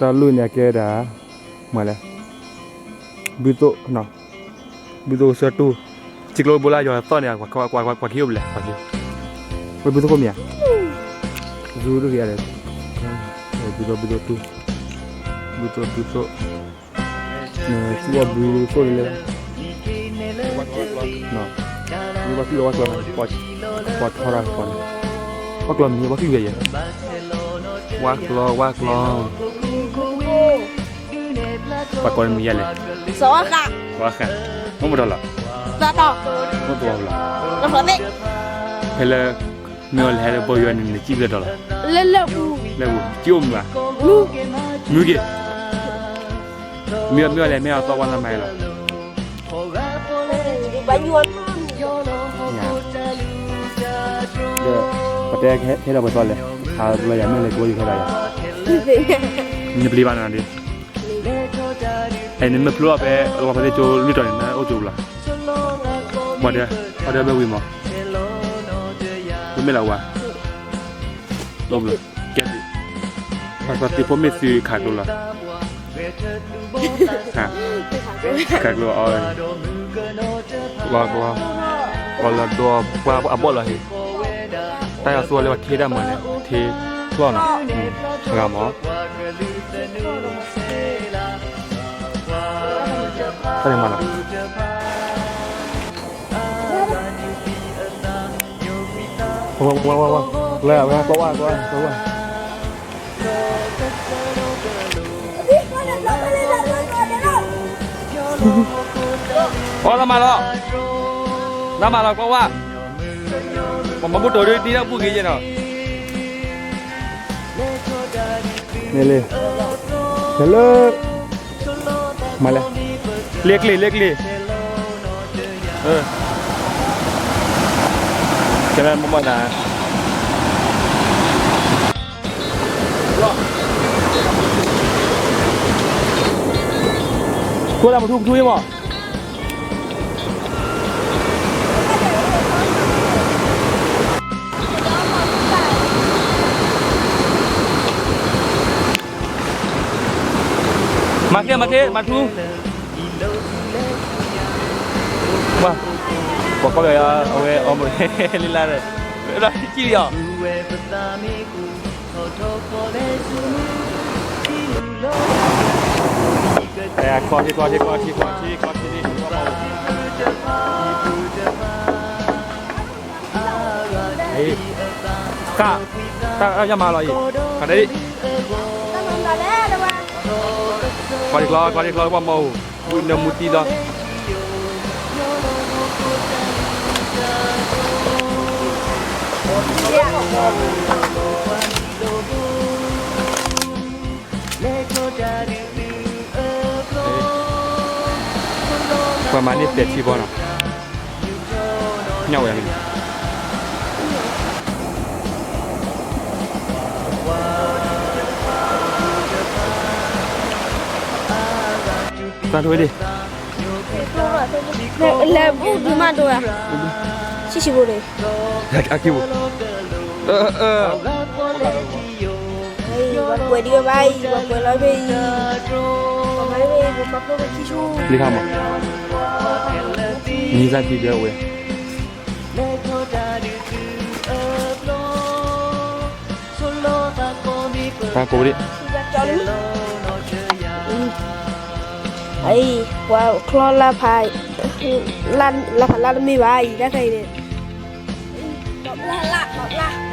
တၢ်လူၢ်န့ၣ်အကဲဒၣ် မၤလဲၣ်, ဘုသိၣ်, ဘုသိၣ်ကစၢၢ်တူၢ်, ထံကျိဘိလၢယွၤသီၣ်န့ၣ် ကွၢ်ခံအိၣ်ဖျဲၣ်လဲၣ်, ဝဲဘုသိၣ်ခိၣ်မံၤဧါ, ဘုသိၣ်, ဘုသိၣ်, ဘုသိၣ်, ဘုသိၣ်, ဘုသိၣ်, ဘုသိၣ်, ဝဲဘုသိၣ်, ဝဲကျီ, ပှၤထီရၤကပီၤန့ၣ်, ဝဲကျီမံၤ ဝဲကျီယဲ, ဝဲကျီ, ဝဲကျီ, ပှၤကိးမံၤယဲလဲၣ်, စီၤဝါဃး, စီၤဝါဃး, မ့ၢ်မတၤလီၤ, သးတီၢ်, မ့ၢ်တဝီလီၤ, ဖဲလၢ မ့ၢ်အီၤလဲၤဟဲလၢဘီယွၤန့ၣ် နစံၣ်လၢဒီးလီၤ, လၢလၢပူၤ, လၢပူၤ, စံၣ်အိၣ်မုာ်ဧါ, မုာ်က့ၤ, မ့ၢ်အီၤလဲၤမ့ၢ်အီၤသီဝါလၢမၤလီၤ, ဒီးပတဲခဲဒီးပသီလဲၣ်, ခးလီၤယၤမ့ၢ်လဲၤကဝီၤယၤခဲလီၤယၤ, နပျံၤဘၣ်နၤဒ် အဲ နမ့ၢ်ဖျိအီၤဖဲ အဝဲဖဲသ့ၣ်ကၠိလွံၢ်တီၤန့ၣ် နအိၣ်ကၠိပူၤလီၤ, ပှၤဒီး, ပှၤဒီးမ့ၢ်ဝံၤမး, မ့မ့ၢ်လၢဝါ, ကဲ, ပှၤသ့ၣ်ဖိမ့ၢ်သုခးကျိလီၤ, ခးကျိအီၤ, ကျီကျီ, ပှၤလီၤဒိပှၤအဘီၣ်လီၤဟ့ၣ်, တၢ်ယီၤသူအီၤလၢပှၤထ့တၢ်မၤန့ၣ် ထ့ကျီနီၤ, ဂၤမး တၢ်န့ၣ်မၤလီၤ, ဝဲဝဲဝဲဝဲ, လၢဝဲကျီဝါကျီဝါကျီဝါ, အီလၢမၤလီၤ, လၢမၤလီၤကျီဝါ, ပှၤမၤဘူၣ်တိၤဒ်တံၢ်တၢ်ဘူၣ်က့ၤယဲၢ်နီၤ န့ၣ်လံ, ဟဲလၢ, မၤလဲၣ်, လ့ကျ့ၤ လ့ကျ့ၤ, ကဲမ့ၢ်မ့ၢ်နၤ, ကိၣ်လၢပထူပထူအံၤမး, မၤသ့ မၤသ့ မၤထူ, ပှၤ, ပှၤကီၢ်ပယီၤအဝဲအီမ့ၢ်လံလၢ်ဒီး, ဒီးထံၣ်လံအီၤ, ခီထံခီထံခီထံခီထံခီထံ, ဃၣ်, တၢ်ယမၤလီၤအံၤ, ခီဒံး, ခီထံချီ ခီထံချီ ပှၤမၤအိၣ်, ဝံၤနမူတံၢ်လီၤ. ပှၤမၤန့ၢ်သဲးထံဘီနီၤ, ညၣ်ဝဲန့ၣ်, သးထဝဲဒၣ် လဲၤဘူၣ်ဒုးမးဒိၣ်ဧါ, ဆံးဆံးဖိန့ၣ်, အခံပူၤ, ပှၤကွဲးဒံးဝဲဘၣ်အံၤ, ပှၤကွဲးလီၤဖဲအံၤ, ပှၤမၤဖဲအံၤ ပှၤဖျိပခံဆူ, လံခါမး, နံၤသၢထံဒၢဝဲ တၢ်ကိးဒံး, အံၤ, ပှၤချီလၢဖး, လၢဖးလၢတမ့ၢ်ဘၣ်အံၤ တၢ်ခဲအံၤန့ၣ်, လၢလၢလၢ